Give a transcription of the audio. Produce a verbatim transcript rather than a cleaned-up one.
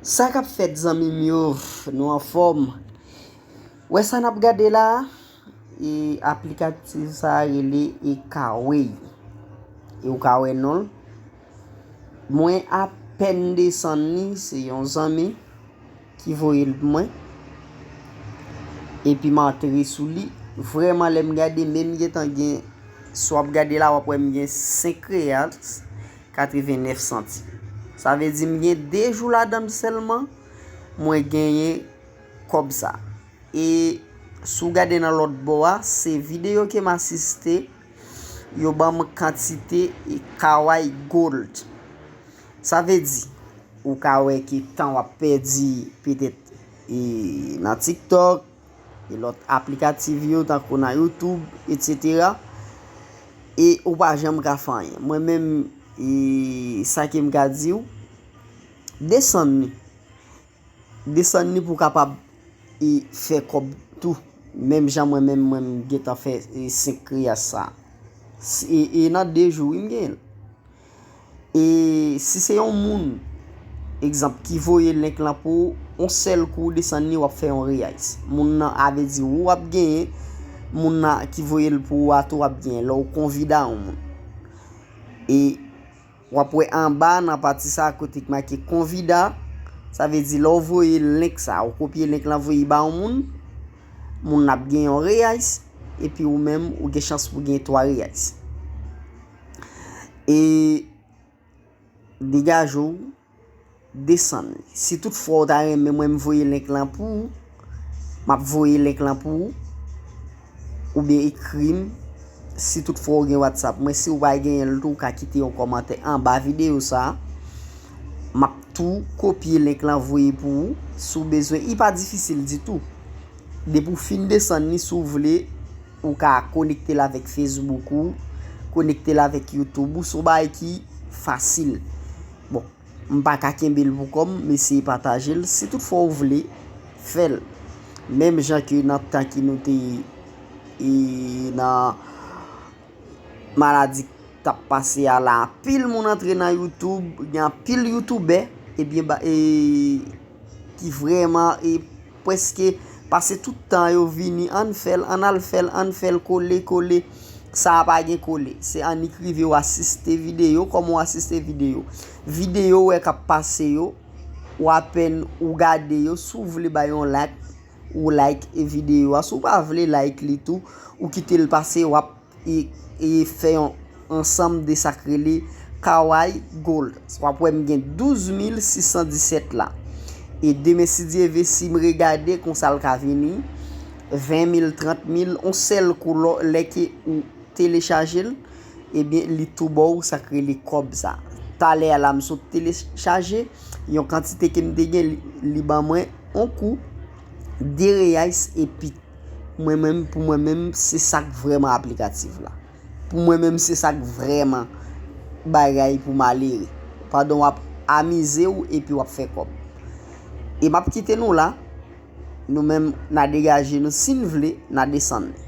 Sa k ap fèt, zanmi m yo? Nou anfòm? Wè sa n ap gade la a? E aplikatif sa a rele e Kaway. E ou ka wè non l. Mwen apèn desann li, se yon zanmi ki voye l pou mwen. Epi m antre sou li. Vrèman, lè m gade, menm gentan gen, si w ap gade la, w ap wè m gen senk reyal katrevennèf santim. Sa vle di m gen de jou ladan l sèlman, mwen genyen kòb sa. E si w gade nan lòt bò a, se videyo ke m asiste, yo ban m kantite e Kaway Gold. Sa vle di, ou ka wè ke tan w ap pèdi petèt e nan TikTok, e lòt aplikatif yo, tankou nan YouTube, etsetera. E ou pa janm ka fè anyen. Mwen menm, e sa ke m ka di w, desann li. Desann li pou w kapab e fè kòb tou. Menm jan mwen menm, mwen m gentan fè e senk reyal sa. E, e nan de jou, wi, m genyen l. E si se yon moun, egzanp, ki voye link lan pou ou, yon sèl kou w desann li, w ap fè yon reyal. Moun nan, a vle di, ou ap genyen, moun nan ki voye l pou ou a tou ap genyen, lè w konvida yon moun. E w ap wè anba nan pati sa a kote k make konvida, sa vle di lè w voye link sa a, ou kopye link lan voye ba yon moun, moun nan ap gen yon reyal, epi ou menm, ou gen chans pou gen twa reyal. E degaje w, desann li. Si toutfwa w ta renmen mwen m voye link lan pou ou, m ap voye link lan pou ou, oubyen ekri m, si toutfwa w gen WhatsApp mwen. Si w pa genyen l tou, w ka kite yon kòmantè anba videyo sa a. M ap tou kopye link lan voye pou ou, si w bezwen. Li pa difisil ditou. Depi w fin desann li, si w vle, ou ka konekte l avèk Facebook ou, konekte l avèk YouTube ou, se yon bagay ki fasil. Bon, m pa ka kenbe l pou kò m, m eseye pataje l. Si toutfwa w vle, fè l. Menm jan ke nan tan ke nou te e nan maladi k t ap pase a la, anpil moun antre nan YouTube, gen anpil youtubè, ebyen, ba, e, ki vrèman, e, prèske pase tout tan yo vini, ann fè l, ann al fè l, ann fè l, kole, kole. Sa a pa gen kole. Se annik rive w asiste videyo, kòman w asiste videyo. Videyo w wè k ap pase yo, w apèn ou gade yo, si w vle bay yon like, ou like e videyo a. Si w pa vle like li tou, ou kite l pase, w ap e, e fè yon ansanm de sa k rele Kaway Gold. W ap wè m gen douz mil sis san disèt la. E demen, si Dye vle, si m regade konsa l ka vini, ven mil, trant mil, yon sèl kou lò, lè ke ou telechaje l, ebyen, li tou ba w sa k rele kòb sa. Talè a la, m sot telechaje yon kantite ke m te gen, li, li ban mwen yon kou de reyal epi Mwen menm, pou mwen menm, se sa k vrèman aplikatif la. Pou mwen menm, se sa k vrèman bagay pou malere. Pandan w ap amize w epi w ap fè kòb. E m ap kite nou la. Nou menm, n a degaje nou. Si n vle, n a desann li.